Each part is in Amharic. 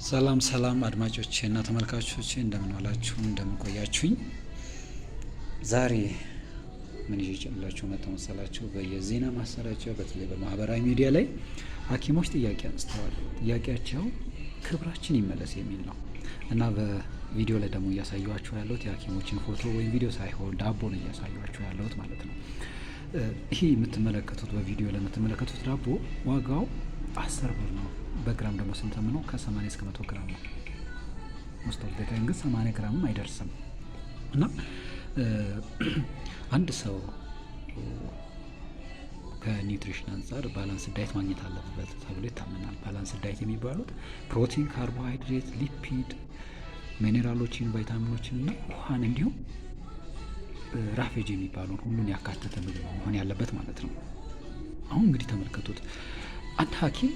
ሰላም ሰላም አድማጮቼ እና ተመልካቾቼ፣ እንደምን ዋላችሁ? እንደምን ቆያችሁኝ? ዛሬ ምን ይዤላችሁ መጣሁ መሰላችሁ? በየዜና ማሰራጫ በተለይ በማህበራዊ ሚዲያ ላይ ሐኪሞች ጥያቄ አንስተዋል። ጥያቄያቸው ክብራችን ይመለስ የሚል ነው እና በቪዲዮ ላይ ደግሞ እያሳየኋችሁ ያለሁት የሐኪሞችን ፎቶ ወይም ቪዲዮ ሳይሆን ዳቦ ነው እያሳየኋችሁ ያለሁት ማለት ነው። ይሄ የምትመለከቱት፣ በቪዲዮ ላይ የምትመለከቱት ዳቦ ዋጋው 10 ብር ነው። በግራም ደግሞ ስንተምነው ከ80 እስከ 100 ግራም ነው። Most of the time ግን 80 ግራምም አይደርስም። እና አንድ ሰው ከ nutrition አንጻር balanced diet ማግኘት አለበት ተብሎ ይታመናል። Balanced diet የሚባሉት ፕሮቲን፣ ካርቦሃይድሬት፣ lipid፣ ሚኔራሎችን፣ ቫይታሚኖችን እና ውሃን እንዲሁም roughage የሚባለውን ሁሉን ያካተተ ምግብ መሆን ያለበት ማለት ነው። አሁን እንግዲህ ተመልከቱት። አንድ ሐኪም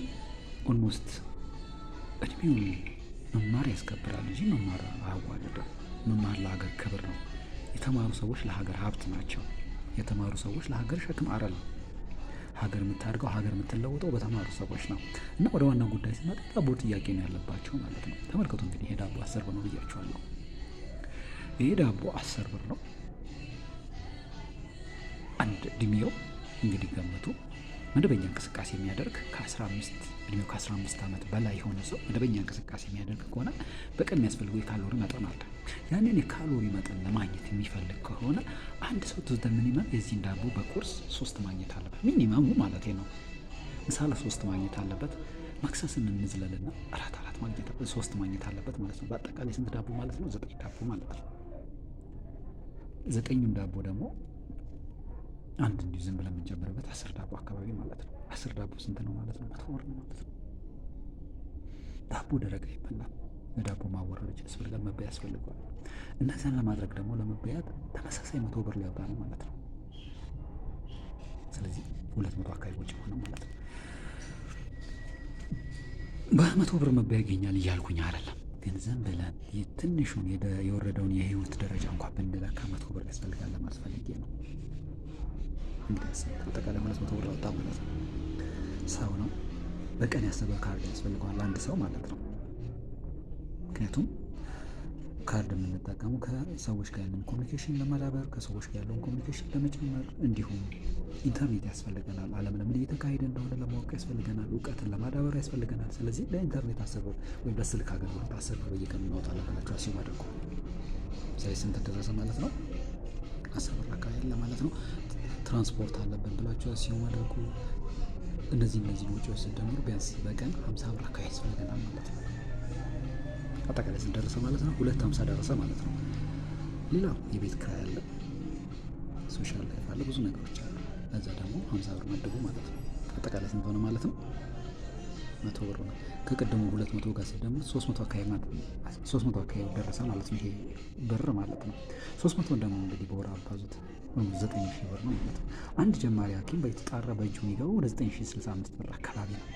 almost እድሜውን መማር ያስከብራል እንጂ መማር አያዋርድም። መማር ለሀገር ክብር ነው። የተማሩ ሰዎች ለሀገር ሀብት ናቸው። የተማሩ ሰዎች ለሀገር ሸክም አይደለም። ሀገር የምታድገው፣ ሀገር የምትለውጠው በተማሩ ሰዎች ነው። እና ወደ ዋና ጉዳይ ስመጣ ዳቦ ጥያቄ ነው ያለባቸው ማለት ነው። ተመልከቱ እንግዲህ፣ ይሄ ዳቦ 10 ብር ነው ብያችኋለሁ። ይሄ ዳቦ 10 ብር ነው። አንድ እድሜው እንግዲህ ገምቱ፣ መደበኛ እንቅስቃሴ የሚያደርግ፣ ከ15 እድሜው ከ15 ዓመት በላይ የሆነ ሰው መደበኛ እንቅስቃሴ የሚያደርግ ከሆነ በቀን የሚያስፈልገው የካሎሪ መጠን አለ። ያንን የካሎሪ መጠን ለማግኘት የሚፈልግ ከሆነ አንድ ሰው to the minimum የዚህን ዳቦ በቁርስ ሶስት ማግኘት አለበት። Minimum ኡ ማለት ነው። ምሳ ለሶስት ማግኘት አለበት። መክሰስን እንዝለልና አራት አራት ማግኘት፣ ሶስት ማግኘት አለበት ማለት ነው። በአጠቃላይ ስንት ዳቦ ማለት ነው? ዘጠኝ ዳቦ ማለት ነው። ዘጠኙን ዳቦ ደግሞ አንድ እንዲሁ ዝም ብለን የምንጨምርበት 10 ዳቦ አካባቢ ማለት ነው። 10 ዳቦ ስንት ነው ማለት ነው? 100 ብር ነው ማለት ነው። ዳቦ ደረቅ አይበላም። ለዳቦ ማወራረጃ ያስፈልጋል፣ መበያ ያስፈልገዋል። እነዚያን ለማድረግ ደግሞ ለመበያት ተመሳሳይ 100 ብር ሊያወጣ ነው ማለት ነው። ስለዚህ 200 አካባቢ ወጪ ሆነ ማለት ነው። በ100 ብር መበያ ይገኛል እያልኩኝ አይደለም፣ ግን ዝም ብለን ትንሹን የወረደውን የህይወት ደረጃ እንኳን ብንለካ 100 ብር ያስፈልጋል ለማለት ፈልጌ ነው። እንግዲህ አጠቃላይ 200 ብር ወጣ ማለት ነው። ሰው ነው፣ በቀን ያሰበ ካርድ ያስፈልገዋል አንድ ሰው ማለት ነው። ምክንያቱም ካርድ የምንጠቀመው ከሰዎች ጋር ያለን communication ለማዳበር፣ ከሰዎች ጋር ያለውን communication ለመጨመር፣ እንዲሁም ኢንተርኔት ያስፈልገናል። ዓለም ለምን እየተካሄደ እንደሆነ ለማወቅ ያስፈልገናል። እውቀትን ለማዳበር ያስፈልገናል። ስለዚህ ለኢንተርኔት 10 ብር ወይም ለስልክ አገልግሎት 10 ብር በየቀኑ እናወጣለን ብላችሁ assume አድርጉ። ስለዚህ ስንት ደረሰ ማለት ነው? 10 ብር አካባቢ አለ ማለት ነው። ትራንስፖርት አለብን ብላችሁ assume አድርጉ። እነዚህ ወጪዎች ሲደምሩ ቢያንስ በቀን 50 ብር አካባቢ ያስፈልገናል ማለት ነው። አጠቃላይ ስንት ደረሰ ማለት ነው? 250 ደረሰ ማለት ነው። ሌላው የቤት ኪራይ አለ፣ social life አለ፣ ብዙ ነገሮች አሉ። እዛ ደግሞ 50 ብር መድቡ ማለት ነው። አጠቃላይ ስንት ሆነ ማለት ነው? 100 ብር ነው። ከቅድሙ 200 ጋር ሲደምር 300 አካባቢ ደረሰ ማለት ነው። ይሄ ብር ማለት ነው። 300 ደግሞ እንግዲህ በወር አባዙት፣ 9,000 ብር ነው ማለት ነው። አንድ ጀማሪ ሐኪም በተጣራ በእጁ የሚገባው ወደ 9,065 ብር አካባቢ ነው።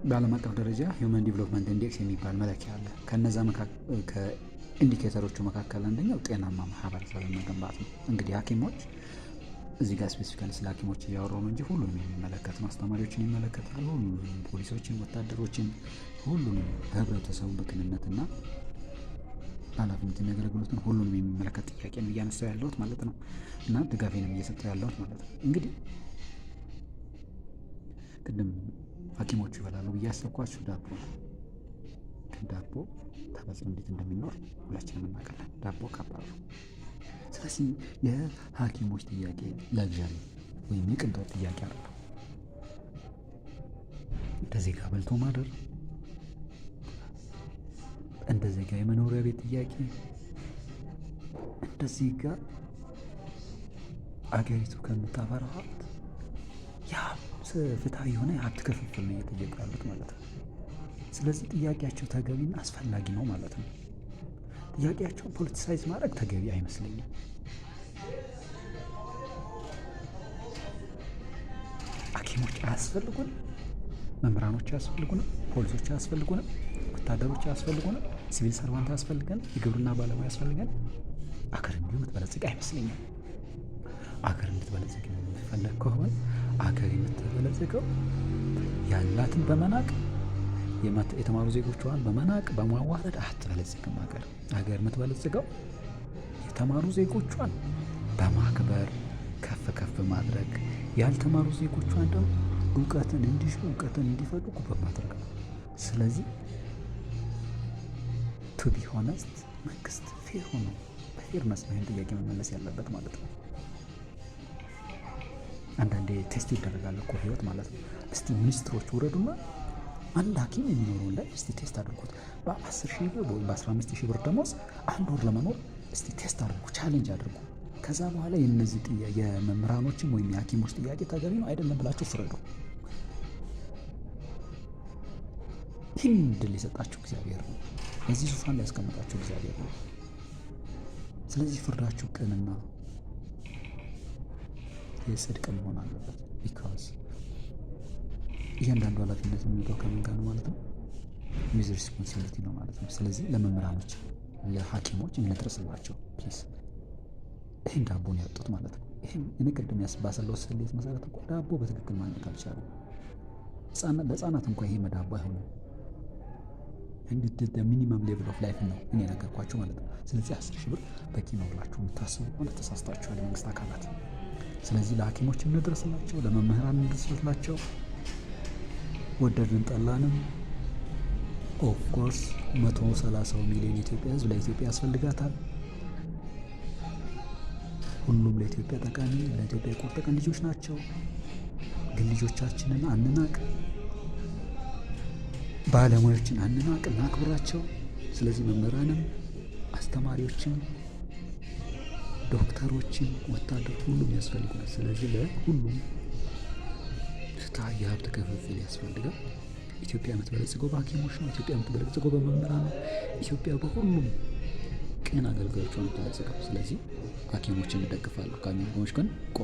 በዓለም አቀፍ ደረጃ Human Development Index የሚባል መለኪያ አለ። ከነዛ ከ indicator ኦቹ መካከል አንደኛው ጤናማ ማህበረሰብን መገንባት ነው። እንግዲህ ሐኪሞች እዚህ ጋር specifically ስለ ሐኪሞች እያወራሁ ነው እንጂ ሁሉንም የሚመለከት ነው። አስተማሪዎችን ይመለከታል፣ ሁሉንም፣ ፖሊሶችን፣ ወታደሮችን፣ ሁሉንም ህብረተሰቡን በቅንነትና በኃላፊነት የሚያገለግሉትን ሁሉንም የሚመለከት ጥያቄ ነው እያነሳው ያለሁት ማለት ነው እና ድጋፌንም እየሰጠው ያለሁት ማለት ነው። እንግዲህ ቅድም ሐኪሞቹ ይበላሉ ብዬ ያሰብኳችሁ ዳቦ ነው። ግን ዳቦ ተበልቶ እንዴት እንደሚኖር ሁላችንም እናውቃለን። ዳቦ ከባድ ነው። ስለዚህ የሐኪሞች ጥያቄ luxury ወይም የቅንጦት ጥያቄ አይደለም። እንደ ዜጋ በልቶ ማደር፣ እንደ ዜጋ የመኖሪያ ቤት ጥያቄ፣ እንደ ዜጋ አገሪቱ ከምታፈራው ሀብት ያ ፍትሐዊ የሆነ የሀብት ክፍፍል ነው እየጠየቁ ያሉት ማለት ነው። ስለዚህ ጥያቄያቸው ተገቢና አስፈላጊ ነው ማለት ነው። ጥያቄያቸውን politicize ማድረግ ተገቢ አይመስለኝም። ሐኪሞች አያስፈልጉንም፣ መምህራኖች አያስፈልጉንም፣ ፖሊሶች አያስፈልጉንም፣ ወታደሮች አያስፈልጉንም፣ civil servant አያስፈልገንም፣ የግብርና ባለሙያ ያስፈልገን። አገር እንዲሁ የምትበለጽግ አይመስለኝም። አገር እንድትበለጽግ የሚፈለግ ከሆነ አገር የምትበለጽገው ያላትን በመናቅ፣ የተማሩ ዜጎቿን በመናቅ፣ በማዋረድ አትበለጽግም። አገር የምትበለጽገው የተማሩ ዜጎቿን በማክበር፣ ከፍ ከፍ በማድረግ፣ ያልተማሩ ዜጎቿን ደግሞ እውቀትን እንዲሹ፣ እውቀትን እንዲፈልጉ በማድረግ ነው። ስለዚህ to be honest መንግስት fair ሆኖ በ fairness ነው ይህን ጥያቄ መመለስ ያለበት ማለት ነው። አንዳንዴ test ይደረጋል እኮ ህይወት ማለት ነው። እስቲ ሚኒስትሮች ውረዱና አንድ ሐኪም የሚኖረውን ላይ እስቲ test አድርጉት። በ10,000 ብር ወይም በ15,000 ብር ደሞዝ አንድ ወር ለመኖር እስቲ test አድርጉ፣ challenge አድርጉ። ከዛ በኋላ የነዚህ የመምህራኖችም ወይም የሐኪሞች ጥያቄ ተገቢ ነው አይደለም ብላችሁ ፍረዱ። ይህን እድል የሰጣችሁ እግዚአብሔር ነው። በዚህ ዙፋን ላይ ያስቀመጣችሁ እግዚአብሔር ነው። ስለዚህ ፍርዳችሁ ቅንና የጽድቅ መሆን አለበት። Because እያንዳንዱ ኃላፊነት የሚመጣው ከምን ጋር ነው ማለት ነው? With responsibility ነው ማለት ነው። ስለዚህ ለመምህራኖች፣ ለሐኪሞች እንድረስላቸው please። ይህን ዳቦን ያጡት ማለት ነው። ይህም እኔ ቅድም ባሰላሁት ስሌት መሰረት እንኳ ዳቦ በትክክል ማግኘት አልቻሉም። ለህፃናት እንኳ ይሄ ዳቦ አይሆንም። እንግዲህ minimum level of life ነው እኔ ነገርኳችሁ ማለት ነው። ስለዚህ 10,000 ብር በቂ ነው ብላችሁ የምታስቡ ከሆነ ተሳስታችኋል፣ የመንግስት አካላት። ስለዚህ ለሐኪሞች እንድረስላቸው፣ ለመምህራን እንድረስላቸው። ወደድን ጠላንም of course 130 ሚሊዮን የኢትዮጵያ ህዝብ ለኢትዮጵያ ያስፈልጋታል። ሁሉም ለኢትዮጵያ ጠቃሚ፣ ለኢትዮጵያ የቁርጥ ቀን ልጆች ናቸው። ግን ልጆቻችንን አንናቅ፣ ባለሙያዎችን አንናቅ፣ እናክብራቸው። ስለዚህ መምህራንም፣ አስተማሪዎችም፣ ዶክተሮችም፣ ወታደር ሁሉም ያስፈልጉናል። ስለዚህ ለሁሉም ፍትሐዊ የሀብት ክፍፍል ያስፈልጋል። ኢትዮጵያ የምትበለጽገው በሐኪሞች ነው። ኢትዮጵያ የምትበለጽገው በመምህራን ነው። ኢትዮጵያ በሁሉም ቅን አገልጋዮቿ ነው የምትበለጽገው። ስለዚህ ሐኪሞችን እደግፋለሁ። ከሐኪሞች ግን